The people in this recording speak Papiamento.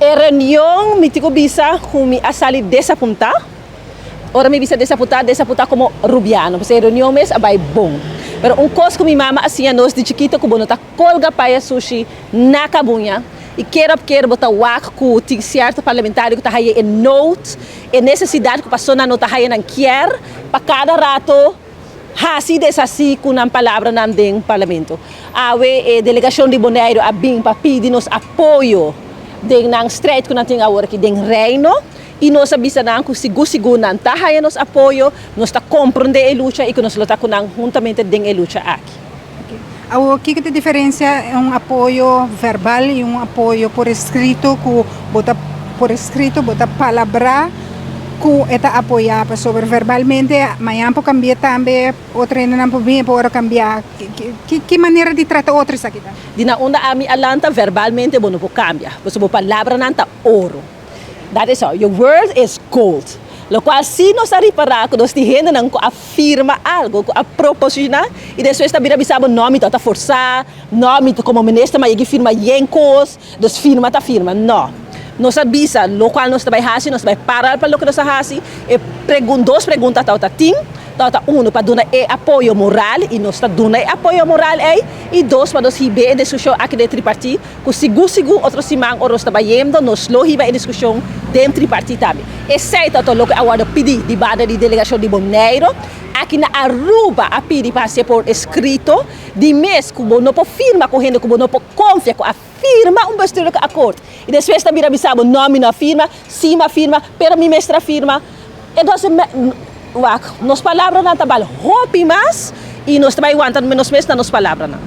E reunion, mi tin cu bisa, cu mi a sali desapunta. Ora mi bisa desapunta, desapunta como Rubiano. Pasobra e reunion mes a bay bon. Pero un cos cu mi mama a siña nos di chikito, cu bo no ta colga paya sushi na cabuña. Y keer op keer bo ta wak cu tin cierto parlamentario cu ta haya e nood, e necesidad cu pasobra no ta haya nan kier, pa cada rato hasi deshaci cu nan palabranan den parlamento. Awe e delegacion di Bonaire a bin pa pidi nos apoyo den nan strijd cu nan tin awor aki den Reino y nos a bisa nan cu sigur sigur nan ta haya nos apoyo, nos ta comprende e lucha y cu nos lo ta cu nan huntamente den e lucha aki. Awor, kico ta e diferencia un apoyo verbal y un apoyo por escrito, cu bo ta por escrito, bo ta palabra cu ta apoya sobre verbalmente, mañan por cambia tambe, otro no por bin por cambia? Ki manera di trata otro esaki ta? Di na unda ami a lanta, verbalmente bo no por cambia. Bo palabranan ta oro. That is all. Your word is gold. Locual si nos a ripara cu nos tin hendenan cu a firma algo, cu a proposiciona, y despues ta bira bisa bo: "No, mi ta forsa, no, mi como minister, m'a firma yen cos, dus firma ta firma." No. Nos a bisa, locual nos ta bay hasi, nos ta bay para pa loke nos a hasi, e dos pregunta ta tin, ta uno pa duna e apoyo moral, y nos ta duna e apoyo moral ey, y dos, pa nos hiba e discusion aki den tripartiet, cu sigur sigur otro siman ora nos ta bayendo, nos lo hiba e discusion den tripartiet tambe. Esey ta loke a wordo pidi di banda di delegacion di Bonaire. Aki na Aruba a pidi pa ser por escrito, di mes cu no por firma cu hende cu no por confia, cu a firma un bestuurlijk akkoord. Y despues tambe bisa bo: "No, mi no firma, si m'a firma, pero mi mester firma." Entonces, wak, nos palabranan ta bal hopi mas y nos tambe wanta nos mes na nos palabranan.